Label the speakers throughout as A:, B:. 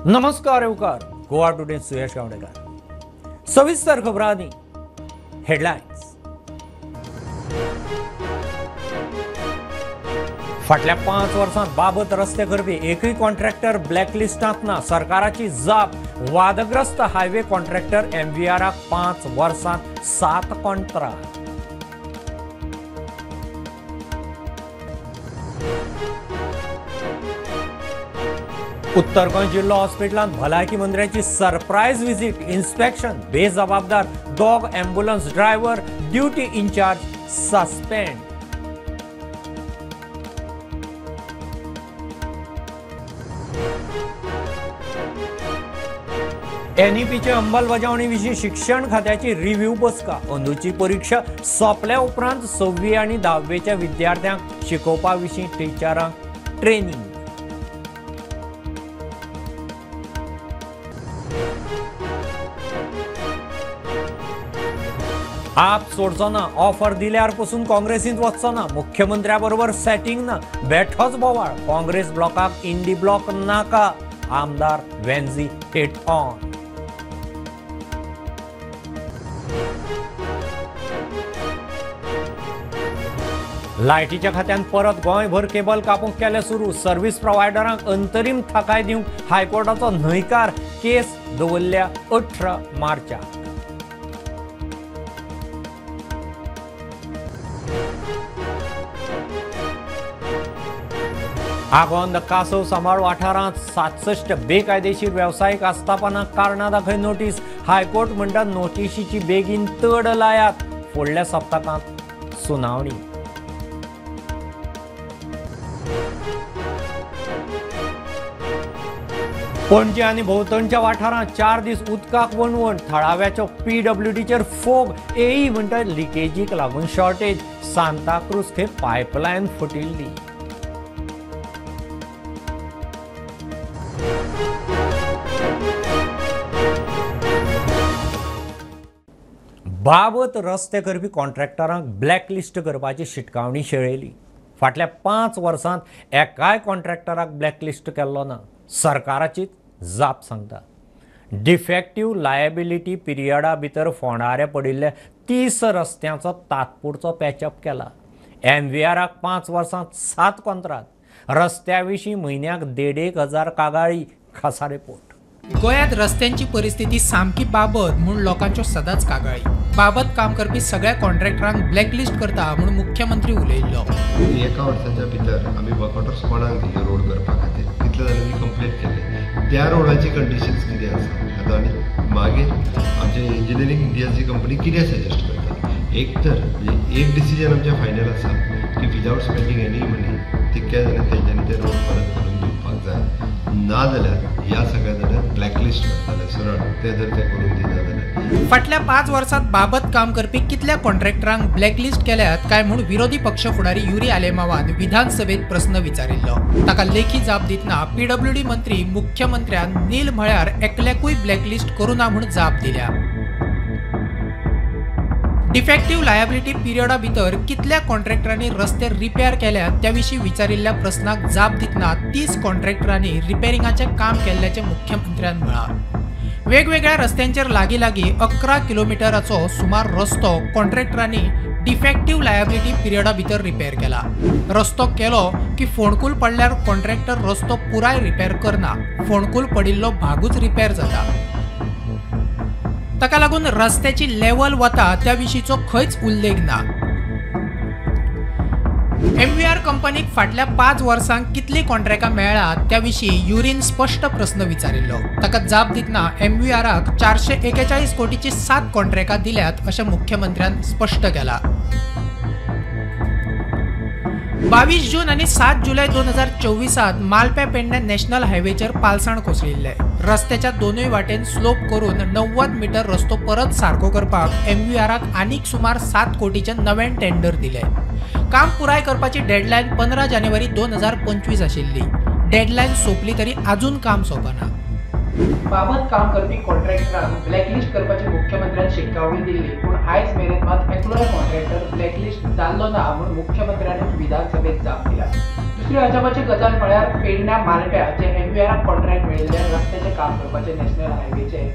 A: नमस्कार येवकार गोवा टुडे सुयश गावडेकर। सविस्तर खबरांनी हेडलायन्स। फाटल्या 5 वर्सांत बाबत रस्ते करपी एकूय कॉन्ट्रॅक्टर ब्लॅकलिस्टांत ना, सरकाराची जाप। वादग्रस्त हायवे कॉन्ट्रॅक्टर एमव्हीआराक 5 वर्सांत 7 कॉन्ट्राक्ट। उत्तर गोंय जिल्लो हॉस्पिटलांत भलायकी मंत्र्याची सरप्रायज व्हिजीट, इन्स्पेक्शन, बेजबाबदार 2 ambulance driver, duty incharge suspend. एनईपीचे अंमलबजावणी विशीं शिक्षण खात्याची रिव्ह्यू बसका। अंदूची परीक्षा सोंपल्या उपरांत 6वी आनी 10वेच्या विद्यार्थ्यांक शिकोवपा विशीं टिचरांक ट्रेनिंग। आप सोडचो ना, ऑफर दिल्यार पसून काँग्रेसींत वचचो ना, मुख्यमंत्र्या बरोबर सेटिंग ना, बेठोच बोवाळ। काँग्रेस ब्लॉकाक इंडी ब्लॉक नाका, आमदार वेन्झी हिट ऑन। लायटीच्या खात्यान परत गोंयभर केबल कापूंक केले सुरू। सर्व्हिस प्रोवायडरांक अंतरीम थाकाय दिवंक हायकोर्टाचो न्हयकार। केस दवरल्या 18 मार्चाक। आगोंद कासव सांबाळ वाठारांत 67 बेकायदेशीर वेवसायीक आस्थापनांक कारणां दाखय नोटीस। हायकोर्ट म्हणटा नोटिशीची बेगीन तड लायात, फुडल्या सप्तकांत सुनावणी। पणजे आनी भोंवतणच्या वाठारांत 4 दीस उदकाक वणवण। थळाव्याचो पीडब्ल्यूडीचेर फोग। एई म्हणटा लिकेजीक लागून शॉर्टेज। सांताक्रूज थंय पायपलायन फुटिल्ली। बाबत रस्ते करपी कॉन्ट्रॅक्टरांक ब्लॅकलिस्ट करपाची शिटकावणी शेळयली। फाटल्या 5 वर्सांत एकाय कॉन्ट्रॅक्टराक ब्लॅकलिस्ट केल्लो ना, सरकाराचीच जाप सांगता। डिफेक्टीव लायबिलिटी पिरियडा भितर फोंडारे पडिल्ले 30 रस्त्यांचो तात्पुरतो पॅचअप केला। एमव्हीआराक 5 वर्सांत 7 कॉन्ट्राक्ट। रस्त्या विशीं म्हयन्याक 1,500 कागाळी। खासा रिपोर्ट।
B: गोंयांत रस्त्यांची परिस्थिती सामकी बाबत म्हूण लोकांच्यो सदांच कागाळी। बाबत काम करपी सगळ्या कॉन्ट्रॅक्टरांक ब्लॅकलिस्ट करता म्हूण मुख्यमंत्री उलयल्लो।
C: एका वर्साच्या भितर आमी वर्क ऑर्डर्स कोणाक दिल्यो रोड करपा खातीर, कितले जाणांनी कंप्लीट केले, त्या रोडाची कंडिशन्स कितें आसा आतां, आनी मागीर आमचे इंजिनियरींग इंडियाची कंपनी कितें सजेस्ट करता। एक तर म्हणजे एक डिसिजन आमचें फायनल आसा की विदावट स्पेंडींग एनी मनी तितक्या जाणांनी तेंच्यांनी ते रोड परत करून दिवपाक जाय, ना जाल्यार ह्या सगळ्या जाणांक ब्लॅकलिस्ट करताले सरळ, ते जर ते करून दिना जाल्यार।
B: फाटल्या 5 वर्सांत बाबत काम करपी कितल्या कॉन्ट्रॅक्टरांक ब्लॅकलिस्ट केल्यात काय म्हूण विरोधी पक्ष फुडारी युरी आलेमावान विधानसभेत प्रस्न विचारिल्लो। ताका लेखी जाप दितना पीडब्ल्यूडी मंत्री मुख्यमंत्र्यान नील म्हळ्यार एकल्याकूय ब्लॅकलिस्ट करूं ना म्हूण जाप दिल्या। डिफेक्टीव लायबिलिटी पिरियडा भितर कितल्या कॉन्ट्रॅक्टरांनी रस्ते रिपेअर केल्यात त्या विशीं विचारिल्ल्या प्रस्नाक जाप दितना 30 कॉन्ट्रॅक्टरांनी रिपेरिंगाचें काम केल्ल्याचें मुख्यमंत्र्यान म्हळां। वेगवेगळ्या रस्त्यांचेर लागीं लागीं 11 किलोमिटराचो सुमार रस्तो कॉन्ट्रॅक्टरांनी डिफेक्टीव लायबिलिटी पिरियडा भितर रिपेअर केला। रस्तो केलो की फोंडकूल पडल्यार कॉन्ट्रॅक्टर रस्तो पुराय रिपेअर करना, फोंडकूल पडिल्लो भागूच रिपेअर जाता। ताका लागून रस्त्याची लेवल वता त्या विशींचो खंयच उल्लेख ना। एमव्हीआर कंपनीक फाटल्या 5 वर्सांक कितली कॉन्ट्रॅक्टां मेळ्ळां त्या विशीं युरीन स्पश्ट प्रस्न विचारिल्लो। ताका जाप दितना एमव्हीआराक 441 कोटीची 7 कॉन्ट्रॅक्टां दिल्यात अशें मुख्यमंत्र्यान स्पश्ट केलां। 22 जून आनी 7 जुलय 2024 मालप्या पेडणे नॅशनल हायवेचेर पालसाण कोसळिल्ले। रस्त्याच्या दोनूय वाटेन स्लोप करून 90 मिटर रस्तो परत सारको करपाक एमव्हीआराक आनीक सुमार 7 कोटीचे नवें टेंडर दिले। काम पुराय करपाची डेडलायन 15 जानेवारी 2025 आशिल्ली। डेडलायन सोंपली तरी अजून काम सोंपना। बाबत काम करपी कॉन्ट्रॅक्टरांक ब्लॅकलिस्ट करपाची मुख्यमंत्र्यान शिटकावणी दिल्ली, पूण आयज मेरेन मात एकलोय कॉन्ट्रॅक्टर ब्लॅकलिस्ट जाल्लो ना म्हूण मुख्यमंत्र्यानूच विधानसभेत जाप दिल्या। दुसरी अजापाची गजाल म्हळ्यार पेडण्या मालप्या जे एमवीआराक कॉन्ट्रॅक्ट मेळिल्ले रस्त्याचें काम करपाचें नॅशनल हायवेचें,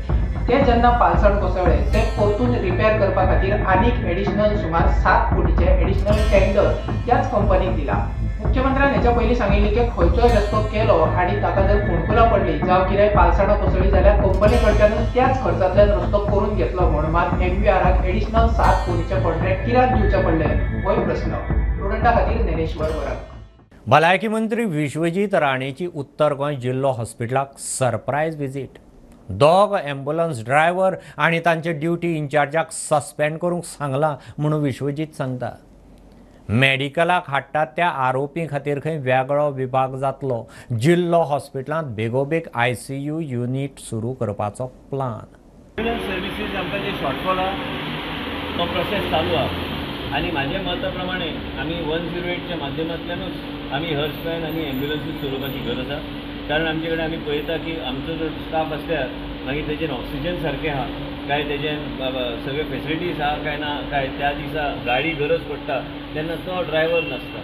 B: ते जेन्ना पालसण कोसळ्ळे ते परतून रिपेर करपा खातीर आनीक एडिशनल सुमार 7 कोटीचे एडिशनल टेंडर त्याच कंपनीक दिला. मुख्यमंत्र्यान हेच्या पयलीं सांगिल्लें की खंयचोय रस्तो केलो आनी ताका जर फोंडकुलां पडली जावं कितेंय पालसणां कोसळ्ळी जाल्यार कंपनी कडच्यानूच त्याच खर्चांतल्यान रस्तो करून घेतलो म्हूण मात एमवीआराक एडिशनल 7 कोटीचें कॉन्ट्रॅक्ट कित्याक दिवचें पडलें होय प्रस्न. प्रुडंटा खातीर ज्ञानेश्वर वरक.
A: भलायकी मंत्री विश्वजीत राणेची उत्तर गोंय जिल्लो हॉस्पिटलाक सरप्रायज विजीट. दोग ॲम्ब्युलन्स ड्रायव्हर आनी तांचे ड्युटी इन्चार्जाक सस्पेंड करूंक सांगलां म्हणून विश्वजीत सांगता. मेडिकलाक हाडटात त्या आरोपी खातीर खंय वेगळो विभाग जातलो. जिल्लो हॉस्पिटलांत बेगोबेग ICU unit सुरू करपाचो प्लान.
D: ॲम्ब्युलन्स सर्विसीस आमकां जे शॉर्टफॉल आहा तो प्रोसेस चालू आहा आनी म्हाज्या मता प्रमाणे आमी 108च्या माध्यमांतल्यानूच आमी हर्स वॅन आनी ॲम्ब्युलन्सीस चलोवपाची गरज आहा. कारण आमचे कडेन आमी पळयता की आमचो जो स्टाफ आसल्यार मागीर तेजेर ऑक्सिजन सारकें आहा काय, तेजेर सगळे फेसिलिटीज आहा काय ना, काय त्या दिसा गाडी गरज पडटा तेन्ना तो ड्रायव्हर नासता.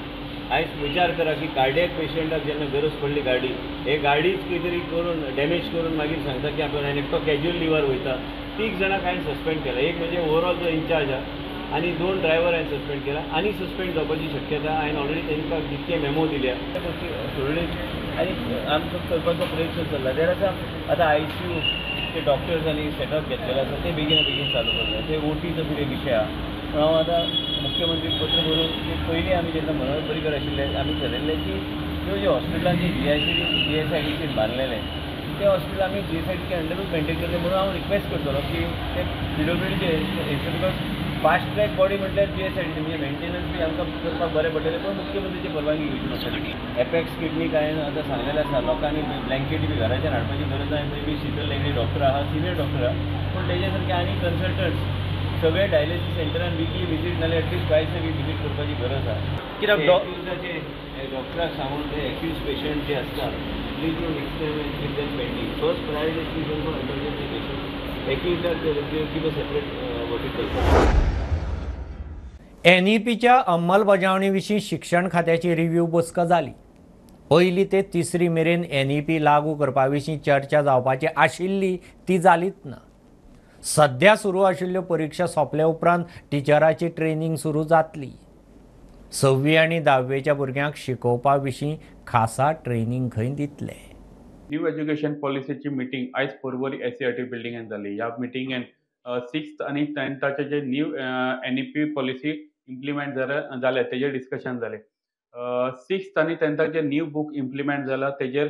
D: आयज विचार करा की कार्डियक पेशंटाक जेन्ना गरज पडली गाडी, हे गाडीच कितें तरी करून डॅमेज करून मागीर सांगता की आपण एकटो कॅज्युअल लिव्हार वयता. 3 जाणांक हांवें सस्पेंड केला, एक म्हणजे ओवरऑल जो इन्चार्ज आहा आनी 2 ड्रायव्हर हांवें सस्पेंड केला आनी सस्पेंड जावपाची शक्यता हांवें ऑलरेडी तांकां जितके मेमो दिल्या त्या गोश्टी सोडली आनी आमचो करपाचो प्रयत्न चल्ला. देर आसा आतां ICU ते डॉक्टर्स सेटअप घेतलेले आसा ते बेगीन बेगीन चालू करले. ते OTचो कितें विशय आहा पूण हांव आतां मुख्यमंत्री पत्र बरोवन की पयलीं आमी जेन्ना मनोहर पर्रीकर आशिल्ले आमी ठरयल्लें की त्यो जे हॉस्पिटलांचे GSIDC बांदलेले ते हॉस्पिटल आमी GSIDC अंडरूच मेंटेन करतले म्हणून हांव रिक्वेस्ट करतलो की ते PWDचे because fast track body म्हटल्यार GSIDC म्हणजे मेंटेनन्स बी आमकां करपाक बरें पडटलें, पूण मुख्यमंत्रीची परवानगी घेवची पडटली. एपेक्स किडनीक हांवें आतां सांगलेलें आसा लोकांनी ब्लँकेट बी घराच्यान हाडपाची गरज ना. थंय बी शीतल लेगडी डॉक्टर आहा, सिनियर डॉक्टर आहा, पूण तेजे सारके आनी कन्सल्टंट्स सगळे डायलिसीस सेंटरान विकली विजीट नाल्यार at least twice a week visit करपाची गरज आहा. कित्याक डॉक्टराक सांगून ते एक्यूज पेशंट जे आसता please don't experiment with them pending. First priority is given for emergency patient. एक्यूजलाक keep a separate what it.
A: NEPच्या अंमलबजावणी विशीं शिक्षण खात्याची रिव्ह्यू बसका जाली. पयली ते तिसरी मेरेन NEP लागू करपा विशीं चर्चा जावपाची आशिल्ली ती जालीच ना. सध्या सुरू आशिल्ल्यो परिक्षा सोंपल्या उपरांत टिचराची ट्रेनिंग सुरू जातली. 6वी आनी 10वेच्या भुरग्यांक शिकोवपा विशीं खासा ट्रेनिंग खंय दितले.
E: न्यू एज्युकेशन पॉलिसीची मिटींग आयज पर्वरी SCRT बिल्डिंगेन जाली. ह्या मिटिंगेन 6th आनी 10थाचे जे न्यू NEP policy implement जाले तेजेर डिस्कशन जालें. 6th आनी 10थाक जे न्यू बूक इम्प्लिमेंट जाला तेजेर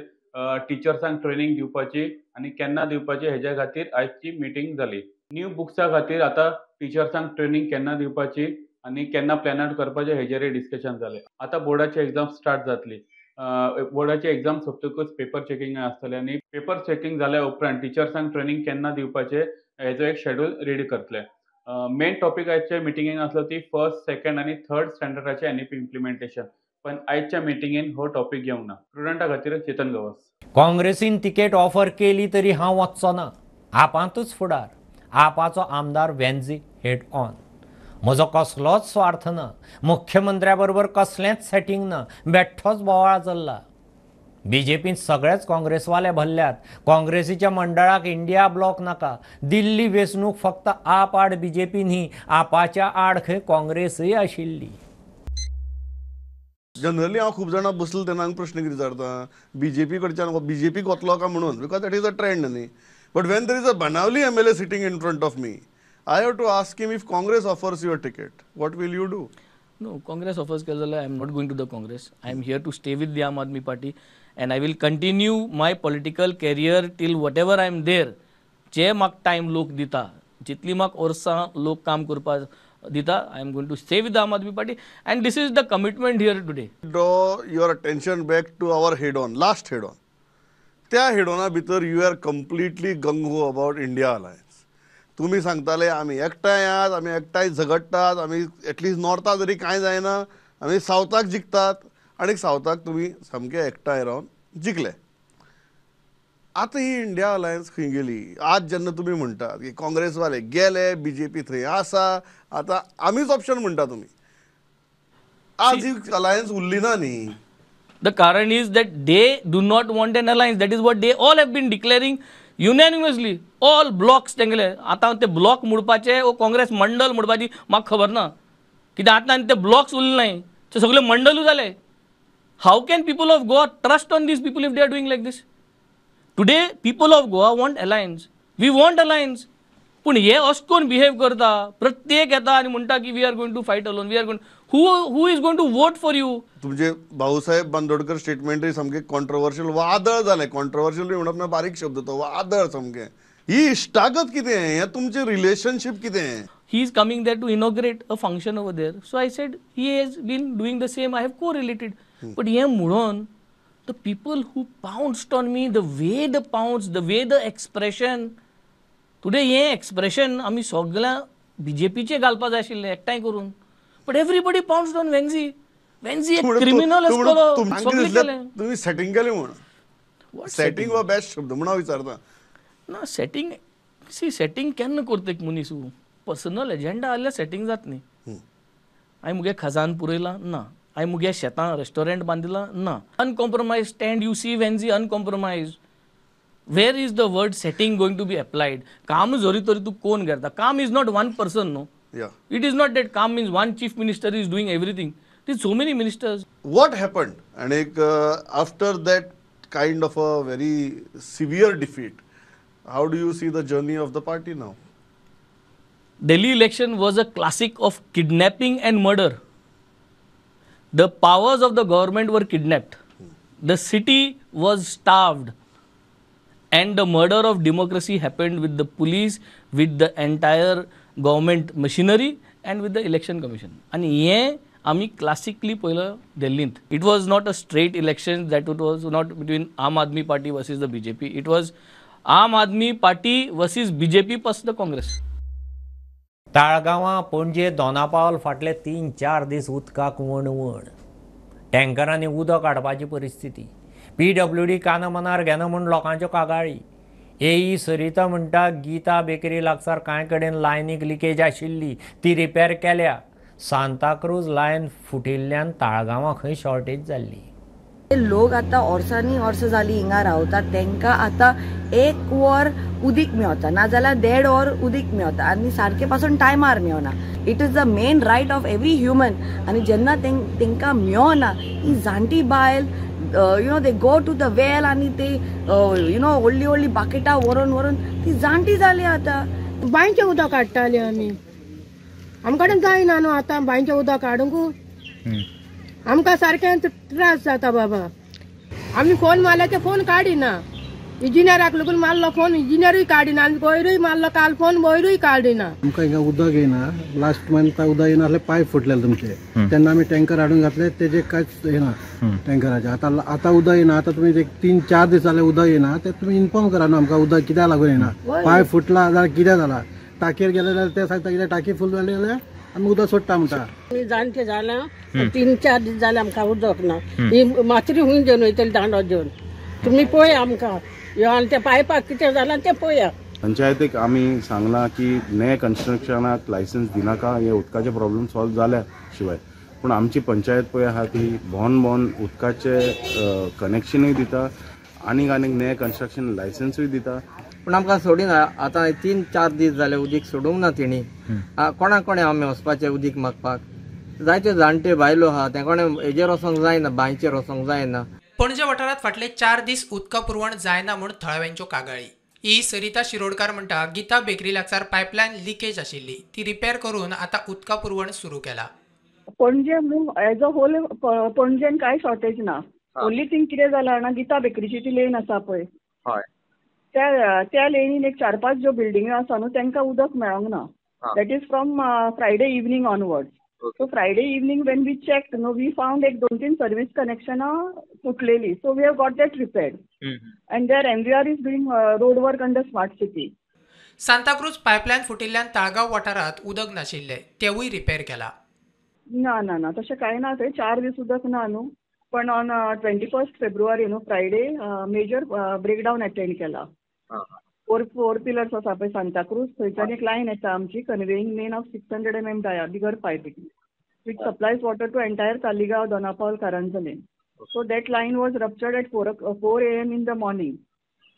E: टिचर्सांक ट्रेनिंग दिवपाची आनी केन्ना दिवपाची हेज्या खातीर आयची मिटींग जाली. न्यू बुक्सा खातीर आतां टिचर्सांक ट्रेनिंग केन्ना दिवपाची आनी केन्ना प्लॅन आउट करपाचें हेजेरय डिस्कशन जालें. आतां बोर्डाची एग्जाम स्टार्ट जातली. बोर्डाची एग्जाम सोंपतकूच पेपर चॅकिंग आसतलें आनी पेपर चॅकिंग जाल्या उपरांत टिचर्सांक ट्रेनिंग केन्ना दिवपाचें हेजो एक शेड्यूल रेडी करतले. मेन टॉपीक आयच्या मिटिंगेन आसलो ती 1st, 2nd आनी 3rd स्टँडर्डाचे NEP implementation, पण आयच्या मिटिंगेन हो टॉपीक घेवंक ना. स्टुडंटा खातीर चेतन गवस.
A: काँग्रेसीन तिकेट ऑफर केली तरी हांव वचचो ना. आपांतूच फुडार. आपाचो आमदार वेन्झी हेड ऑन. म्हजो कसलोच स्वार्थ ना. मुख्यमंत्र्या बरोबर कसलेंच सेटिंग ना. बेठ्ठोच बोवाळ चल्ला. बीजेपीन सगळेच काँग्रेसवाले भरल्यात. काँग्रेसीच्या मंडळाक इंडिया ब्लॉक नाका. दिल्ली वेंचणूक फक्त आप आड बीजेपी न्ही, आपाच्या आड खंय काँग्रेसय आशिल्ली.
F: जनरली हांव खूब जाणां बसलो तेन्ना प्रश्न कितें विचारता, बीजेपी कडच्यान बीजेपीक वतलो काय म्हणून, because that is a trend न्ही. But when there is a Benaulim MLA sitting in front of me, I have to ask him, if Congress offers you a ticket, what will you do?
G: No, Congress offers केलं जाल्यार I am not going to the Congress. I am here to stay with the Aam Aadmi Party and I will continue my political career till whatever I am there. जे म्हाका time लोक दिता, जितली म्हाका वर्सां लोक काम करपाक दिता, I am going to stay with the Aam Aadmi Party and this is the commitment here today.
F: Draw your attention back to our head on, last head on. त्या हेडॉना भितर you are completely gung ho about India alliance. तुमी सांगताले आमी एकठांय आहात, आमी एकठांय झगडटात, आमी एटलिस्ट नॉर्थाक जरी कांय जायना आमी सावथाक जिखतात, आनी सावथाक तुमी सामके एकठांय रावन जिखले. आतां ही इंडिया अलायन्स खंय गेली? आज जेन्ना तुमी म्हणटात की काँग्रेसवाले गेले, बीजेपी थंय आसा, आतां आमीच ऑप्शन म्हणटा तुमी, आज ही अलायन्स उरली ना न्ही.
G: The कारण is that they do not want an alliance. That is what they all have been declaring unanimously. All blocks तेंगेले आतां ते ब्लॉक मोडपाचे वो काँग्रेस मंडल मोडपाची म्हाका खबर ना, कित्याक आतां आनी ते ब्लॉक्स उरले नाय, ते सगळे मंडलूय जाले. How can people of Goa trust on these people if they are doing like this? Today people of Goa want alliance. We want alliance. पूण हे अशें कोण बिहेव करता, प्रत्येक येता आनी म्हणटा की we are going to fight alone, we are going, who is going to vote for you?
F: तुमचे भाऊसाहेब बांदोडकर स्टेटमेंटूय सामकें कॉन्ट्रोवर्शियल वादळ जालें. कॉन्ट्रोवर्शियल म्हणप ना, बारीक शब्द तो, वादळ सामकें. ही इश्टागत कितें, हें तुमचें रिलेशनशीप कितें?
G: He is coming there to inaugurate a function over there. So I said he has been doing the same, I have correlated. But हें म्हणून the people who pounced on me, the way the pounce, the way the expression, today हें expression आमी सगळ्या बीजेपीचे घालपा जाय आशिल्लें एकठांय करून, but everybody pounced on Venzy. Venzy एक क्रिमिनल आसतलो, सगळें केलें.
F: तुमी सेटींग केलें म्हूण, सेटींग हो बेस्ट शब्द म्हूण हांव विचारता.
G: ना सेटींग, सी सेटींग केन्ना करता एक मनीस? पर्सनल एजेंडा आहल्यार सेटींग जात न्ही. हांवें मुगे खजान पुरयलां ना, हांवें मुगे शेतां रेस्टॉरंट बांदिलां ना. Uncompromise stand, you see Venzy uncompromise. Where is the word setting going to be applied? काम जरी तरी तूं कोण करता? काम is not one person न्हू. It is not that काम means one chief minister is doing everything. There so many ministers.
F: What happened? आनी एक after that kind of a very severe defeat, how do you see the journey of the party now?
G: Delhi election was a classic of kidnapping and murder. The powers of the government were kidnapped. The city was starved. And the murder of democracy happened with the police, with the entire government machinery and with the election commission. And हे आमी classically पळयलं दिल्लींत. It was not a straight election, that it was not between Aam Aadmi Party versus the BJP. It was Aam Aadmi Party versus BJP plus the Congress.
A: ताळगांवां, Panaji, Dona Paula फाटले 3-4 दीस उदकाक वणवण, टँकरांनी उदक हाडपाची परिस्थिती, PWD काना मनार घेना म्हूण लोकांच्यो कागाळी. एई सरिता म्हणटा गीता बेकरी लागसार कांय कडेन लायनीक लिकेज आशिल्ली, ती रिपेर केल्या. सांताक्रूज लायन फुटिल्ल्यान ताळगांवां खंय शॉर्टेज जाल्ली.
H: लोक आतां वर्सांनी वर्सां जालीं हिंगा रावतात, तांकां आतां एक वर उदीक मेवता, नाजाल्यार 1.5 वर उदीक मेवता आनी सारकें पासून टायमार मेवना. It is the main right of every human. आनी जेन्ना तांकां मेवना, ही जाणटी बायल you know they go to the well आनी ते you know व्हडली व्हडली बाकेटां व्हरून व्हरून ती जाणटी जाली. आतां
I: बांयचें उदक काडटाली आमी, आमकां कडेन जायना न्हू आतां बांयचें उदक काडूंक, आमकां सारकें त्रास जाता बाबा. आमी फोन मारल्यार ते फोन काडिना, इंजिनियराक लागून मारलो फोन, इंजिनियरूय काडिना आनी वयरूय मारलो काल फोन, वयरूय काडिना.
J: आमकां हिंगा उदक येना, लास्ट मंथ उदक येना आसलें, पायप फुटलेले तुमचे, तेन्ना आमी टँकर हाडून घातले, तेजे कांयच येना टँकराचे. आतां आतां उदक येना, आतां तुमी 3-4 दीस जाले उदक येना, ते तुमी इन्फॉर्म करा न्हू आमकां उदक कित्याक लागून येना, पायप फुटला जाल्यार कितें जाला. टाकयेर गेले जाल्यार ते सांगता कितें टाकी फूल जाली जाल्यार आमी उदक सोडटा म्हणटा.
I: जाणटे जाल्या 3-4 दीस जाले आमकां उदक ना, ही मातरी हुंय घेवन वयतली दांडो घेवन, तुमी पळया आमकां यो आनी त्या पायपाक कितें जालां तें पळया.
K: पंचायतीक आमी सांगलां की ने कन्स्ट्रक्शनाक लायसन्स दिनाका, हे उदकाचे प्रॉब्लम सॉल्व जाल्या शिवाय. पूण आमची पंचायत पळय आहा ती भोवन भोवन उदकाचे कनेक्शनूय दिता आनीक आनीक ने कन्स्ट्रक्शन लायसन्सूय दिता.
L: पूण आमकां सोडिना, आतां 3-4 दीस जाले उदीक सोडूंक ना तेणी. कोणा कोणें आमी वचपाचें उदीक मागपाक? जायते जाणटे बायलो आहा, ते कोणें हेजेर वचोंक जायना, बांयचेर वचोंक जायना.
B: पणजे वाठारांत फाटले 4 दीस उदका पुरवण जायना म्हूण थळाव्यांच्यो कागाळी. ई सरिता शिरोडकार म्हणटा गीता बेकरी लागसार पायपलायन लिकेज आशिल्ली, ती रिपेर करून आतां उदका पुरवण सुरू केला.
M: पणजे एज अ होल पणजेन कांय शॉर्टेज ना. ओन्ली थिंग कितें जालां जाणा, गीता बेकरीची ती लेन आसा पळय, त्या लेनीन एक 4-5 ज्यो बिल्डिंग्यो आसा न्हू, तांकां उदक मेळोंक ना. That is from Friday evening onwards. So Friday evening when we check न्हू, we found एक 2-3 service कनेक्शनां फुटलेली. So we have got that repaired and there MVR is doing road work under smart city.
B: Santacruz pipeline फुटिल्ल्यान ताळगांव वाठारांत उदक नाशिल्लें, तेवूय repair केला.
M: ना ना ना, तशें कांय ना, थंय 4 दीस उदक ना न्हू. पण ऑन 21 फेब्रुवारी न्हू फ्रायडे मेजर ब्रेकडावन अटेंड केला. 4 पिलर्स आसा पळय सांताक्रूज, थंयच्यान एक लायन येता आमची conveying main of 600 mm dia bigger pipe it which supplies water to entire Taleigao, Dona Paula, Caranzalem. So that line was ruptured at 4 a.m. in the morning.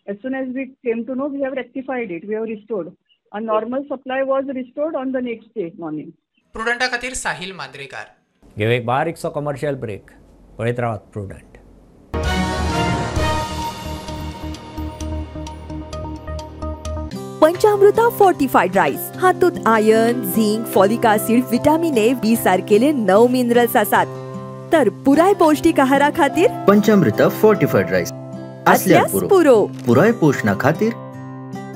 M: As soon as we came to know, we have rectified it. We have restored. A normal supply was restored on the next day morning.
B: प्रुडंटा खातीर साहिल मांद्रेकार.
A: घेऊ एक बारीकसो commercial break. पळयत रावात Prudent.
N: पंचामृता fortified rice हातूंत iron, zinc, folic acid, vitamin A, B सारकेले 9 minerals आसात. तर पुराय पौष्टिक आहारा खातीर
O: पंचामृता फोर्टिफाईड राईस असल्यास पुरो. पुराय पोषणा खातीर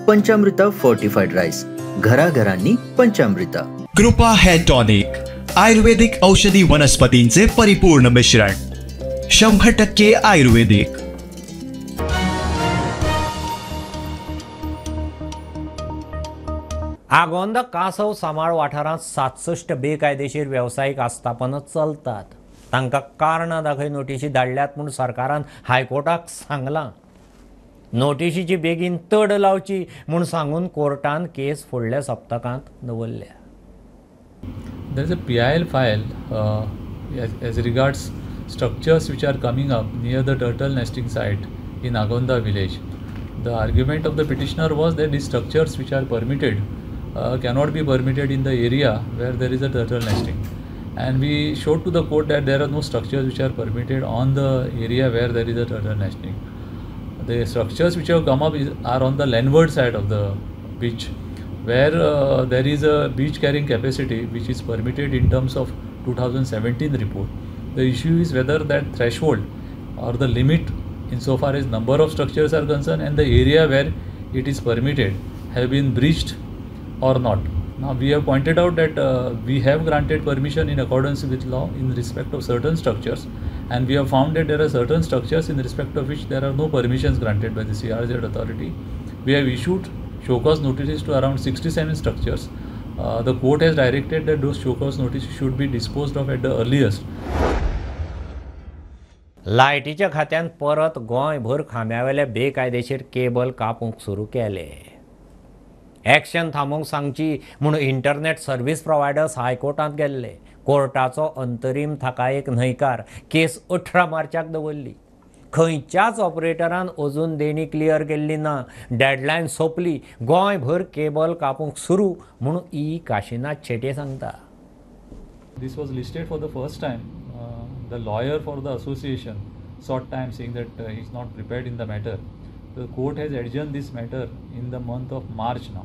O: पंचामृता फोर्टिफाईड राईस, घराघरांनी पंचामृता.
P: कृपा हेअर टॉनिक, आयुर्वेदिक औषधी वनस्पतींचे परिपूर्ण मिश्रण, 100% आयुर्वेदिक.
A: आगोंदा कासव सांबाळ वाठारांत 67 बेकायदेशीर वेवसायीक आस्थापनां चलतात. तांकां कारणां दाखय नोटिशी धाडल्यात म्हूण सरकारान हायकोर्टाक सांगलां. नोटिशीची बेगीन तड लावची म्हूण सांगून कोर्टान केस फुडल्या सप्तकांत दवरल्या.
Q: There is a PIL file as regards structures which are coming up near the turtle nesting site in Agonda village. The argument of the petitioner was that these structures which are permitted cannot be permitted in the area where there is a turtle nesting. And we showed to the court that there are no structures which are permitted on the area where there is a turtle nesting. The structures which have come up are on the landward side of the beach, where there is a beach carrying capacity which is permitted in terms of 2017 report. The issue is whether that threshold or the limit insofar as number of structures are concerned and the area where it is permitted have been breached or not. Now we have pointed out that we have granted permission in accordance with law in respect of certain structures, and we have found that there are certain structures in respect of which there are no permissions granted by the CRZ authority. We have issued show cause notices to around 67 structures. The court has directed that those show cause notices should be disposed of at the earliest.
A: लायटीच्या खात्यान परत गोंयभर खांब्यावेले बेकायदेशीर cable कापूंक सुरू केले. Action थांबोवंक सांगची म्हूण internet service प्रोवायडर्स हायकोर्टांत गेल्ले. कोर्टाचो अंतरीम थाकायेक न्हयकार. केस 18 मार्चाक दवरली. खंयच्याच ऑपरेटरान अजून देणी क्लियर केल्ली ना. डेडलायन सोंपली. गोंयभर केबल कापूंक सुरू म्हूण ई काशिनाथ शेट्ये सांगता.
Q: This was listed for the first time. The lawyer for the association sought time, saying that he is not prepared in the matter. The court has adjourned this matter in the month of March now.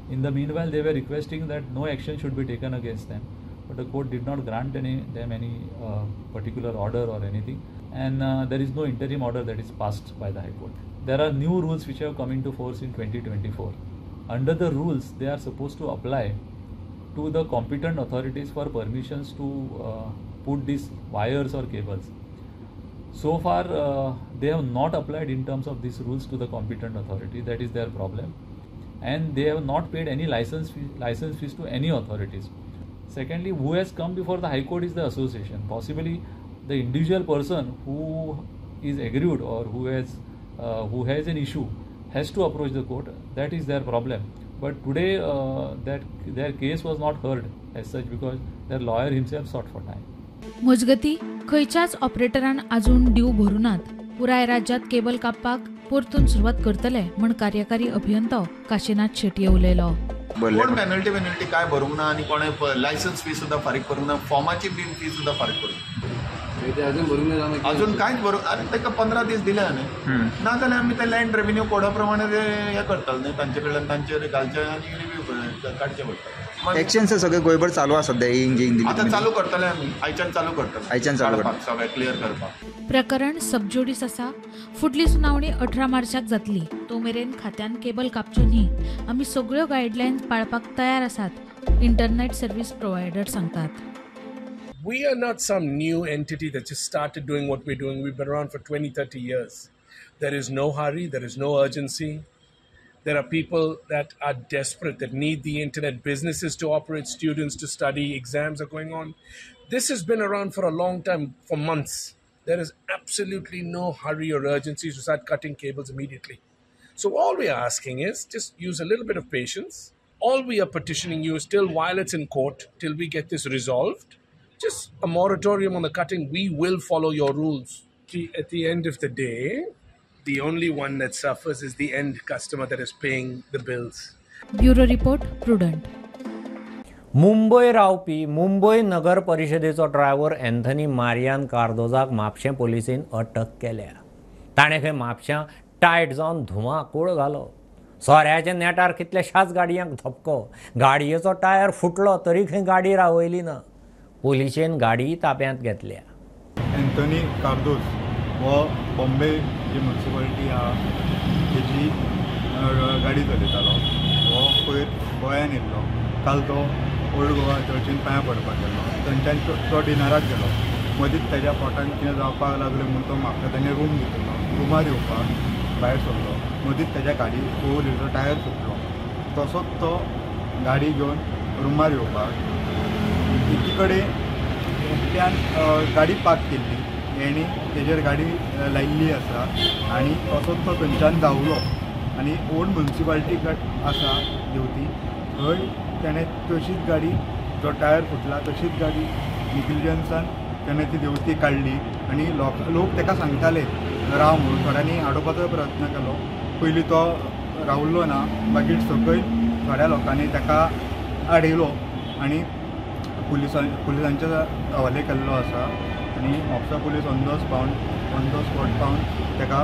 Q: In the meanwhile, they were requesting that no action should be taken against them, but the court did not grant them any particular order or anything, and there is no interim order that is passed by the High Court. There are new rules which have come into force in 2024. Under the rules, they are supposed to apply to the competent authorities for permissions to put these wires or cables. So far, they have not applied in terms of these rules to the competent authority. That is their problem. And they have not paid any license fees to any authorities. Secondly, who has come before the High Court is the association. Possibly the individual person who is aggrieved or who has an issue has to approach the court. That is their problem. But today, that their case was not heard as such because their lawyer himself sought for time.
R: मजगती खंयच्याच ऑपरेटरान अजून due भरूनात. पुराय राज्यात cable कापपाक परतून सुरवात करतले म्हण कार्यकारी अभियंतो काशिनाथ शेट्ये उलयलो.
S: कोण पेनल्टी वेनल्टी काय भरूंक ना आनी कोणें लायसन्स फी सुद्दां फारीक करूंक ना, फॉर्माची बी फी सुद्दां फारीक करूंक ना, अजून कांयच भरूंक. आनी ताका 15 दीस दिले हांवें, ना जाल्यार आमी ते लँड रेवेन्यू कोडा प्रमाणे ते हें करतले न्ही, तांचे कडल्यान तांचेर घालचें आनी रिव्यू काडचें पडटलें.
T: एक्शन सगळे गोंयभर चालू आसा सध्या.
S: आतां चालू करतले आमी, आयच्यान चालू करतले,
T: आयच्यान चालू
S: करतले सगळें क्लियर करपाक.
R: प्रकरण सबज्युडीस आसा. फुडली सुनावणी 18 मार्चाक जातली. तो मेरेन खात्यान केबल कापच्यो न्ही. आमी सगळ्यो गायडलायन्स पाळपाक तयार आसात, इंटरनेट सर्व्हिस प्रोवायडर सांगतात.
U: We are not some new entity that just started doing what we're doing. We've been around for 20, 30 years. There is no hurry. There is no urgency. There are people that are desperate, that need the internet, businesses to operate, students to study, exams are going on. This has been around for a long time, for months. There is absolutely no hurry or urgency to start cutting cables immediately. So all we are asking is just use a little bit of patience. All we are petitioning you is till while it's in court, till we get this resolved, just a moratorium on the cutting. We will follow your rules. See, at the end of the day, the only one that suffers is the end customer that is paying the bills.
R: Bureau report, Prudent.
A: Mumbai रावपी मुंबय नगर परिशदेचो driver Anthony मारियान कार्दोजाक म्हापशें पोलिसेन अटक केल्या. ताणें खंय म्हापश्यां tight जावन धुमाकूळ घालो. सोऱ्याच्या नेटार कितल्याशाच गाडयांक धपको. गाडयेचो टायर फुटलो तरी खंय गाडी रावयली ना. पोलिशेन गाडी ताब्यांत घेतल्या.
C: एंथनी कार्दोज हो बॉम्बे जी म्युनिसिपालिटी आहा तेजी गाडी चलयतालो. हो पयर गोंयान येयल्लो. काल तो ओल्ड गोवा चर्चीन पांयां पडपाक गेलो. थंयच्यान तो डिनराक गेलो. मदींच तेज्या पोटान कितें जावपाक लागलें म्हूण तो म्हापशा तेणें रूम घेतिल्लो. रुमार येवपाक भायर सरलो. मदींच तेज्या गाडी फोर व्हिलर टायर फुटलो. तसोच तो गाडी घेवन रुमार येवपाक एकी कडेन एकट्यान गाडी पार्क केल्ली. तेणी तेजेर गाडी लायिल्ली आसा आनी तसोच तो थंयच्यान धांवलो आनी ओल्ड म्युनिसिपालिटी आसा देंवती थंय तेणें तशीच गाडी जो टायर फुटला तशीच गाडी निग्लिजन्सान तेणें ती देंवती काडली आनी लोक ताका सांगताले राव म्हणून. थोड्यांनी आडोवपाचो प्रयत्न केलो. पयलीं तो रावलो ना. मागीर सकयल थोड्या लोकांनी ताका आडयलो आनी पुलिसांच्या हवाले केल्लो आसा आनी Mapusa police on the spot पावन ताका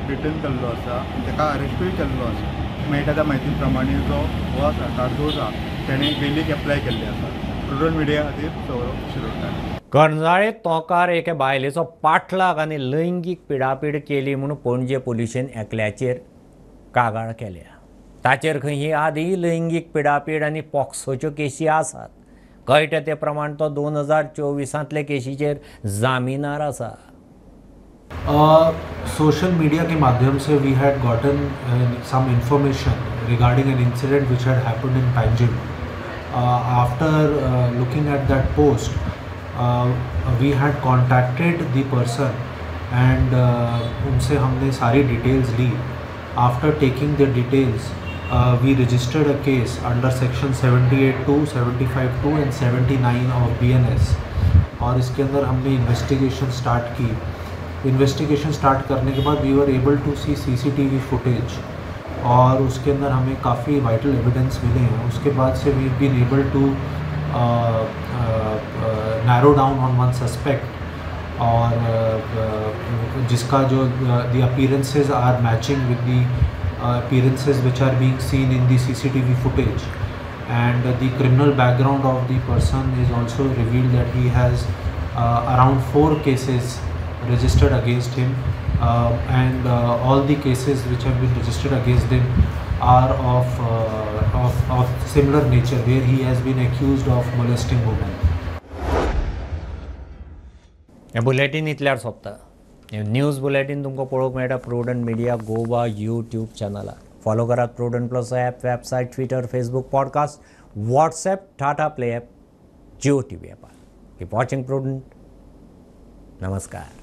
C: डिटेन केल्लो आसा आनी ताका अरेस्टूय केल्लो आसा. मेळटा त्या म्हायती प्रमाणे जो हो आसा कार्दोज आसा तेणें बेलीक एप्लाय केल्लें आसा. प्रुडंट मिडिया खातीर सौरभ शिरोडकार.
A: करंजाळे तोंकार एके बायलेचो पाठलाग आनी लैंगीक पिडापीड केली म्हूण पणजे पोलिशेन एकल्याचेर कागाळ केल्या. ताचेर खंय ही आदीं लैंगीक पिडापीड आनी पॉक्सोच्यो केशी आसात. कळटा ते प्रमाण तो 2024 केशीचेर जामिनार आसा.
V: सोशल मीडिया के माध्यम से we had gotten some information regarding an incident which had happened in Panjim. After looking at that post, we had contacted the person and उनसे हमने सारी details Lee. After taking the details, we registered a case under section 78(2), 75(2) and 79 of BNS और इसके अंदर हमने investigation start की. Investigation start करने K बाद we were able to see CCTV footage और उसके अंदर हमें काफ़ी वाइटल एविडेंस मिले हैं. उसके बाद से we been able to narrow down on one suspect और जिसका जो the appearances are matching with the appearances which are being seen in the CCTV footage and the criminal background of the person is also revealed that he has around 4 cases registered against him and all the cases which have been registered against him are of similar nature where he has been accused of molesting women.
A: Bulletin इतल्यार सोंपता. News bulletin तुमकां पळोवंक मेळटा Prudent media Goa YouTube चॅनलार. Follow करात Prudent plus app, website, Twitter, Facebook, podcast, WhatsApp, Tata Play app, Jio TV ॲपार. Keep watching prudent. नमस्कार.